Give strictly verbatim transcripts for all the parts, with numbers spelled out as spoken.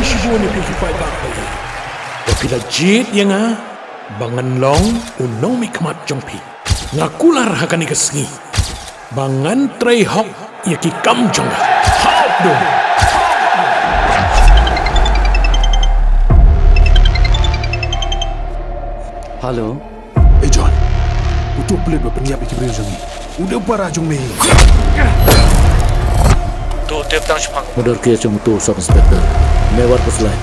Shibun ïa phi ki paidbah ba ïeit. Ba phi la jied ïa nga ba ngan long u nongmihkhmat jong phi. Nga kular ha kane ka sngi ba ngan trei hok ïa ki kam jong nga. Hap dum. Hello. Ei John, uto u pulit ba pynïap ïa ki briew jong ngi u dei u para jong me hi. To tip tang shaphang. Order case jong uto u Sub Inspector. Me wat khuslai.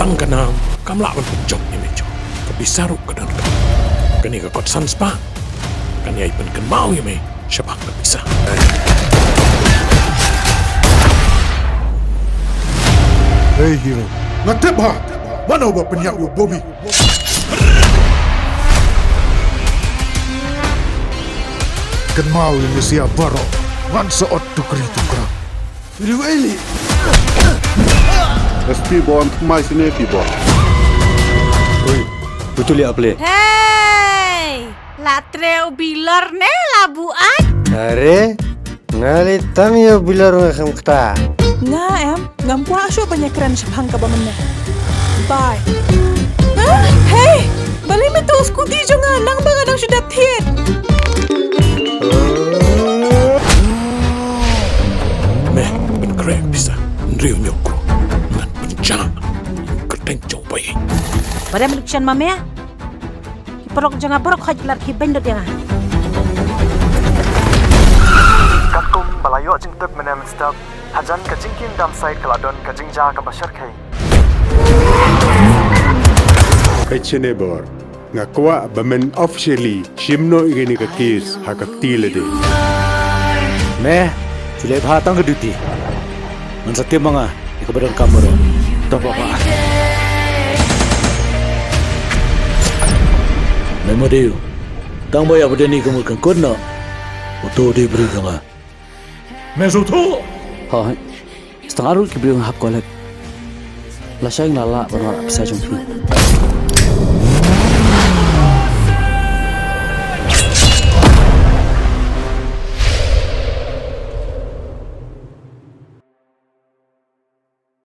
Tang ka nam kam lah ban pynjop ïa me John. Ka pisa ruh ka donkam. Kane ka kot san spah kan ïai pynkynmaw ïa me shaphang ka pisa. Hei hero, nga tip ha mano ba pynïap ïa u Bobby. Kynmaw ïa nga sha baroh, ngan sa ot tukri tukra. Rieweli. S P Bond, mai sini P Bond. Oi, betul ya, Ple? Hei! La trei u bilor ne la buaid? Are, nga lei tang ïa u bilor nga kham kata. Nga em, ngam kwah shuh ban ïakren shaphang kaba mynne. Bye. Ah, hei! Balei me tuh scooty jong nga nang ba nga dang shu dep thied? Me, pynkhreh pisa. Hynriew hynñiew klur. Ngan pynjah. Kyrteng jong u Bai. Ba dei me luksan ma me. Ki paralok jong nga baroh khoit ki la khie beiñ lut ïa nga. Katkum ba la ïoh jingtip mynne mynstep, hajan ka jingkieñ dump site ka la don ka jingjia kaba shyrkhei. Ka Chinebor, nga kwah ba men officially shim noh ïa kane ka case ha ka kti lade. Me, shu leh bha tang ka duty. Ngan sa tip ma nga ïa kaba donkam baroh. To papa. Me Madiu, tang ba ïa ba dei ni ka mut kan kut noh. Uto u dei briew jong nga. Me shu thuh. Hooid. Sa tang ar ngut ki briew nga hap collect. Lashai nga la lah ban wanrah pisa jong phi.